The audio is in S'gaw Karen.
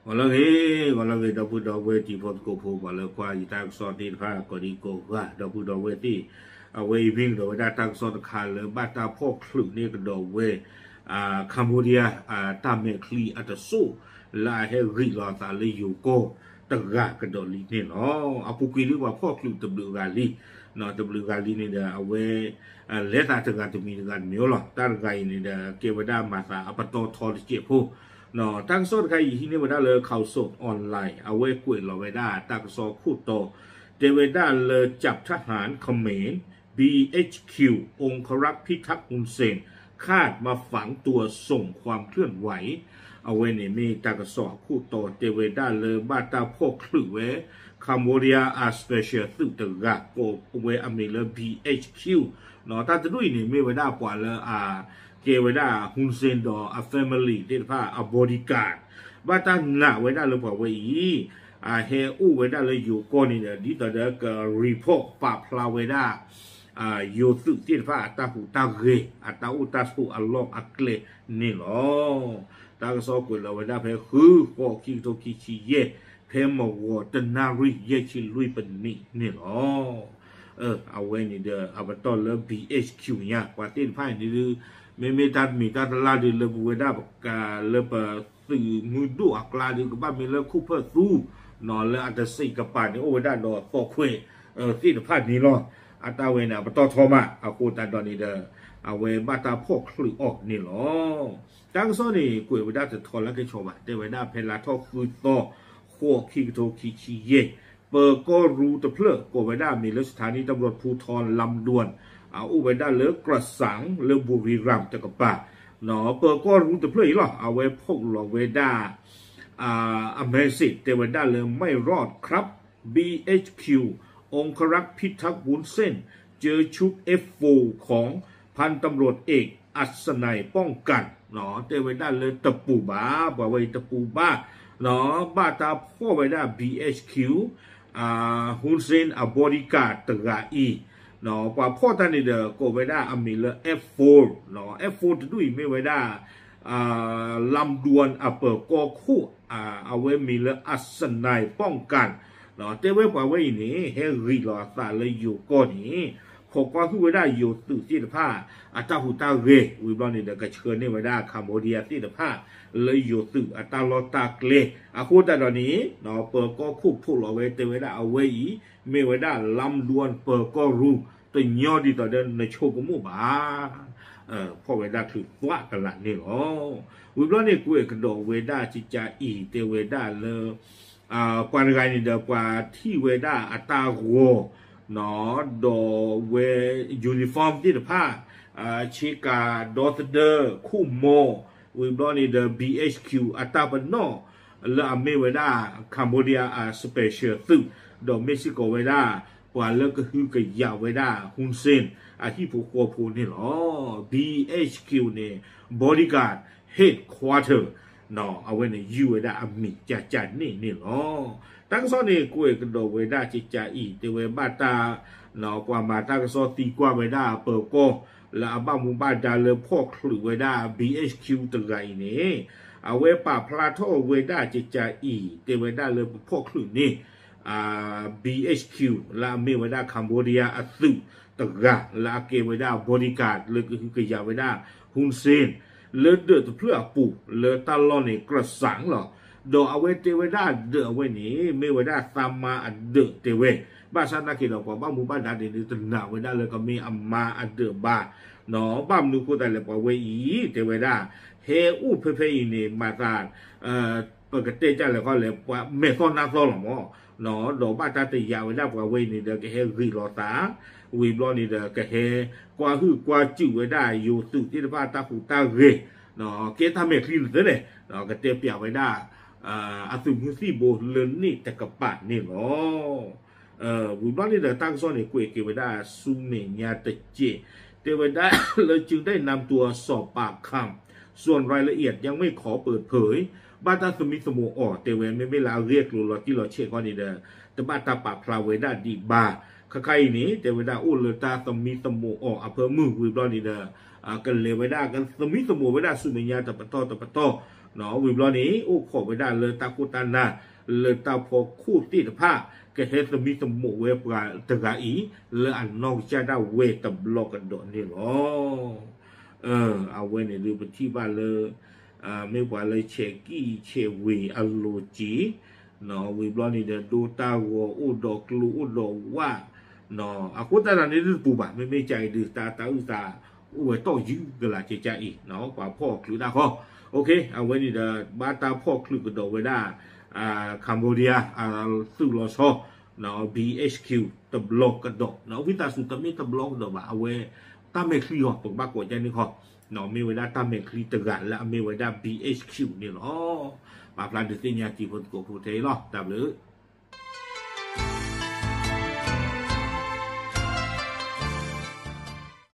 ဂီၤလၢအဂ့ၤ, ဂီၤလၢအဂ့ၤ ဒီပုၢ်ဒီဝဲၢ်တံၤဖိသကိးဖိ ပှၤလၢကွၢ်ယတၢ်ကစီၣ်သ့ၣ်တဖၣ် ကိးဒံကိးဂၤ ဒီပုၢ်ဒီဝဲၢ်သ့ၣ်, အဝဲအံၤမ့ၢ်ကဒီးဝဲဒၣ်တၢ်ကစီၣ်တခါလၢ ဘၣ်တၢ်ဖီၣ်ချုးန့ၢ်ကဒီးဝဲ Cambodia တၢ်မဲာ်ချံအတစိၢ် လၢအဟဲဂံၢ်လီၤအသးလၢယိၤကီၢ်တဂၤကဒီးလံန့ၣ်လီၤ. အပူၤကွံာ်ဒ်ပှၤဖီၣ်ချုးတဘျုးဂၤလံ, တဘျုးဂၤလံန့ၣ်ဒီး အဝဲ လဲၤသးတဂၤတမံၤတဂၤတမံၤလီၤ. တၢ်တဂၤအံၤန့ၣ်ဒီး ကဲဝဲဒၣ်မၤသးအပတီၢ်ထီတစဲးဖိ, တၢ်ကစီၣ်တခါအံၤဟံးန့ၢ်ဝဲဒၣ်လၢ Khaosod Online အဝဲကွဲးလီၤဝဲဒၣ်တၢ်ကစီၣ်ခိၣ်တီ တဲဝဲဒၣ်လၢ จับทหารเขมร บีเอชคิว องครักษ์พิทักษ์ ฮุนเซน คาดมาฝังตัวส่งความเคลื่อนไหว အဝဲန့ၣ်မ့ၢ်တၢ်ကစီၣ်အခိၣ်တီ တဲဝဲဒၣ်လၢဘၣ်တၢ်ဖီၣ်ချုးဝဲ Cambodia အ special သုးတဂၤ ကိးဝဲအမံၤလၢ ဘီအ့ၣ်ခၠူၣ်, တၢ်တဒူၣ်အံၤန့ၣ် မ့ၢ်ဝဲဒၣ်ပှၤလၢအကဲဝဲဒၣ် Hun Sen ဒီးအ family သ့ၣ်တဖၣ်အ bodyguard ဘၣ်တၢ်နာ်ဝဲဒၣ်လၢပှၤဝဲအံၤ အဟဲအိၣ်ဝဲဒၣ်လၢယိၤကီၢ်န့ၣ်ဒီး ဒ်သိးဒီးက report ပာ်ဖျါဝဲဒၣ် ယိၤသုးသ့ၣ်တဖၣ်အတၢ်ဟူးတၢ်ဂဲၤ အတၢ်အိၣ်တၢ်ဆိးအလီၢ်အကျဲန့ၣ်လီၤ. တၢ်ကစီၣ်ကွဲးလီၤဝဲဒၣ်ဖဲ ဃု ဃိး ခံကထိခံဆံယဲၢ် ဖဲမုၢ်ဂီၤတနၣ်ရံၣ် ယဲၢ်ဆံလွံၢ်ပနံးန့ၣ်လီၤ. အဝဲန့ၣ်ဒီး အပတီၢ်လၢ ဘီအ့ၣ်ခၠူၣ် ညါ ပှၤသ့ၣ်တဖၣ်န့ၣ်ဒုး မ့မ့ၢ်တၢ်တမံၤတၢ်တလါဒုး လၢပဝဲဒၣ်ပက လၢပသုးမုၢ်ဒိၣ်အကျါဒုး ကဘၣ်မ့ၢ်လၢခိၣ်ဖၢၣ်သူ လၢအတစံးကပၤန့ၣ် အိၣ်ဝဲဒၣ်ဒီးသီၣ်ခွဲးသ့ၣ်တဖၣ်န့ၣ်လီၤ. အတၢ်ဝဲန့ၣ် အပတီၢ်ထီမး အဃိသတးဒီးန့ၣ်ဒီး အဝဲဘၣ်တၢ်ဖီၣ်ချုးအီၤန့ၣ်လီၤ. တၢ်ကစီၣ်န့ၣ် ကွဲးဝဲဒၣ်တထီလၢကဆီဘၣ် တဲဝဲဒၣ်ဖဲလါထီၣ်ဃုသီ ဃိး ခံကထိခံဆံယဲၢ် ပၢၤကီၢ်ရူတဖျၢၣ် ကိးဝဲဒၣ်အမံၤလၢ สถานีตำรวจภูธรลำดวน အအိၣ်ဝဲဒၣ်လၢ กระสัง လၢ บุรีรัมย์ တကပၤ ပၢၤကီၢ်ရူတဖျၢၣ်အံၤလီၤ အဝဲဖီၣ်လီၤဝဲဒၣ် အ message တဲဝဲဒၣ်လၢ ไม่รอดครับ บีเอชคิว องครักษ์พิทักษ์ วุ้นเส้น เจอชุด เอฟโฟร์ ของ พันตำรวจเอก อัศนัย ป้องกัน တဲဝဲဒၣ်လၢတပူၤဘၣ် ပှၤဝဲအံၤတပူၤဘၣ် ဘၣ်တၢ်ဖီၣ်ဝဲဒၣ် ဘီအ့ၣ်ခၠူၣ် Hun Sen အ bodyguard တဂၤအံၤ ပှၤဖီၣ်တၢ်န့ၣ်ဒီး ကိးဝဲဒၣ်အမံၤလၢ F four, F four တဒူၣ်အံၤမ့ၢ်ဝဲဒၣ် လမ်ဒွန် အပၢၤကီၢ်ခိၣ် အဝဲမံၤလၢ အစနၢၣ်ပီၣ်ကၣ် တဲဝဲပှၤဝဲအံၤန့ၣ် ဟဲဂံၢ်လီၤအသးလၢယိၤကီၢ်န့ၣ် ခိးကွၢ်ဟုၣ်ဝဲဒၣ်ယိၤသုးသ့ၣ်တဖၣ် အတၢ်ဟူးတၢ်ဂဲၤ ဝံၤဘျီန့ၣ်ဒီး ကဆှၢန့ၢ်ဝဲဒၣ် Cambodia သ့ၣ်တဖၣ် လၢယိၤသုးအတၢ်လီၢ်တၢ်ကျဲ အဃိသတးဒီးန့ၣ် ပၢၤကီၢ်ခိၣ်ဖီၣ်လီၤဝဲ တဲဝဲဒၣ်အဝဲအံၤ မ့ၢ်ဝဲဒၣ် လမ်ဒွန် ပၢၤကီၢ်ရူ တညီဒ်သိးဒီးနဆိကမိၣ်ဘၣ် ဖီၣ်ဝဲဒၣ်ချုးသွးကလးန့ၣ်လီၤ. ဝံၤဘျီန့ၣ် ကွဲးကဒီးဝဲဒၣ်ကကးအံၤ တဲဝဲဒၣ်လၢ ပှၤတဂၤန့ၣ်ဒီး ပှၤထံၣ်ဝဲဒၣ်အတၢ်ဂီၤ ဒီးဝဲ uniform သ့ၣ်တဖၣ် ဆ့ကၤ ဒီသဒၢ ခိၣ်မီၤ ဝံၤဘျီန့ၣ်ဒီး ဘီအ့ၣ်ခၠူၣ် အတၢ်ပနီၣ် လၢအမ့ၢ်ဝဲဒၣ် Cambodia အ special သုး ဒီးမ့ၢ်စ့ၢ်ကီးဝဲဒၣ် ပှၤလၢကဟုကယာ်ဝဲဒၣ် Hun Sen အဟံၣ်ဖိဃီဖိန့ၣ်လီၤ. ဘီအ့ၣ်ခၠူၣ်န့ၣ် bodyguard headquarter အဝဲန့ၣ် ယုၢ်ဝဲဒၣ်အမံၤကကးန့ၣ်န့ၣ်လီၤ. တၢ်ကစီၣ်န့ၣ် ကွဲးကဒီးဝဲဒၣ်ကကးအံၤ တဲဝဲဘၣ်တၢ် ပှၤမၤတၢ်ကစီၣ်သံကွၢ်ဝဲဒၣ်ပၢၤကီၢ် လၢအဘၣ်မူဘၣ်ဒါလၢဖီၣ်ချုးဝဲဒၣ် ဘီအ့ၣ်ခၠူၣ် တဂၤအံၤန့ၣ် အဝဲပာ်ဖျါထီၣ်ဝဲဒၣ်ကကးအံၤ တဲဝဲဒၣ်လၢပဖီၣ်ချုးန့ၣ် ဘီအ့ၣ်ခၠူၣ် လၢအမ့ၢ်ဝဲဒၣ် Cambodia အသုးတဂၤ လၢအကဲဝဲဒၣ် bodyguard လၢကဟုကယာ်ဝဲဒၣ် Hun Sen လၢဒၢးတဖျၢၣ်အပူၤ လၢတၢ်လီၢ်န့ၣ် ကြၢးစၣ်လီၤ. ဒီးအဝဲတဲဝဲဒၣ်အဒၢးအဝဲန့ၣ် မ့ၢ်ဝဲဒၣ်သးမါအဒၢးတဲဝဲ, ဘၣ်ဆၣ်သနာ်က့ဒီး ပှၤဘၣ်မူဘၣ်ဒါန့ၣ် တနာ်ဝဲဒၣ်လၢကမ့ၢ်အမါအဒၢးဘၣ်. ဘၣ်မနုၤအဃိသတးလဲၣ် ပှၤဝဲအံၤ တဲဝဲဒၣ် ဟဲအိၣ်ဖဲဖဲအံၤန့ၣ် မၤသး ပကတဲဒ်လဲၣ်ဃီလဲၣ် ပှၤမဲာ်သီၣ်နါသီၣ်လီၤမး, ဒီးဘၣ်တၢ်တယာ်ဝဲဒၣ်ပှၤဝဲအံၤန့ၣ်ဒီး ကဟဲဂ့ၤလီၤသး, ဝံၤဘျီန့ၣ်ဒီး ကဟဲကွၢ်ဟုၣ်ကွၢ်စူၣ်ဝဲဒၣ်ယိၤသုးသ့ၣ်တဖၣ်တၢ်ဟူးတၢ်ဂဲၤ, ကဲတၢ်မဲာ်ချံန့ၣ်သ့လဲၣ်, ကတဲပျးဝဲဒၣ် အသုးမုၢ်သံၣ်ဘိလၢန့ၣ်တကပၤန့ၣ်လီၤ. ဝံၤဘျီန့ၣ်ဒီး တၢ်ကစီၣ်န့ၣ် ကွဲးက့ၤဝဲဒၣ်ဆူမဲာ်ညါတစဲး, တဲဝဲဒၣ်လၢ จึงได้นำตัวสอบปากคำ ส่วนรายละเอียดยังไม่ขอเปิดเผย ဘၣ်တၢ်သမံသမိးအီၤ တဲဝဲ မ့မ့ၢ်လၢအဂ့ၢ်အကျိၤလီၤတံၢ်လီၤဆဲးခီန့ၣ်ဒီး တဘၣ်တၢ်ပာ်ဖျါဝဲဒၣ်ဒံးဘၣ်. ခဲခါအံၤန့ၣ် တဲဝဲဒၣ်အိၣ်လၢတၢ်သမံသမိးအီၤအဖၢမုၢ်ဝံၤဘျီန့ၣ်ဒီး ကလဲၤဝဲဒၣ် ကသမံသမိးဝဲဒၣ်ဆူမဲာ်ညါတပတီၢ်တပတီၢ် ဝံၤဘျီန့ၣ် အိၣ်ခိးဝဲဒၣ်လၢတၢ်ခိၣ်တၢ်နၢ် လၢတၢ်ဖီခိၣ်သ့ၣ်တဖၣ် ကဟဲသမံသမိးဝဲပှၤတဂၤအံၤ လၢအနီၢ်ကစၢ်ဒၣ်ဝဲတဘျီကဒီးန့ၣ်လီၤ. အဝဲန့ၣ်ဒုးပထံၣ်ဘၣ်လၢ မ့ၢ်ပှၤလၢဆဲးကံၣ်ဆဲးဝ့ၤအလိၤက့ၤ ဝံၤဘျီန့ၣ်ဒီး ဒိတၢ်ဂီၤအိၣ်ဒီးကျိအိၣ်ဒီးဝၣ် အဃိသတးဒီးန့ၣ်ဒုးတပူၤဘၣ် မ့မ့ၢ်ကၢ်အံၤဒုး တၢ်တၢ်အုၣ်သးအိၣ်ဝဲတီၢ်ယုၢ်ကလာ်ကဲကၢ်အံၤ ပှၤဖီၣ်ချုးတၢ်ဃီ အဝဲန့ၣ်ဒီး ဘၣ်တၢ်ဖီၣ်ချုးကဒီးဝဲဒၣ် Cambodia သုးလီၤဆီ BHQ တဘျီကဒီး ဝံသးစူၤတမ့ၢ်တဘျီကဒီးဘၣ် အဝဲ တၢ်မဲာ်ချံဃီ ပကဘၣ်ကိးကၢ်န့ၣ်ဃီ မ့ၢ်ဝဲဒၣ်တၢ်မဲာ်ချံတဂၤလၢအမ့ၢ်ဝဲဒၣ် BHQ န့ၣ်လီၤ. ပာ်ဖျါဒုးသ့ၣ်ညါတံၤဖိသကိးဖိထဲအံၤလီၤ တၢ်ဘျုး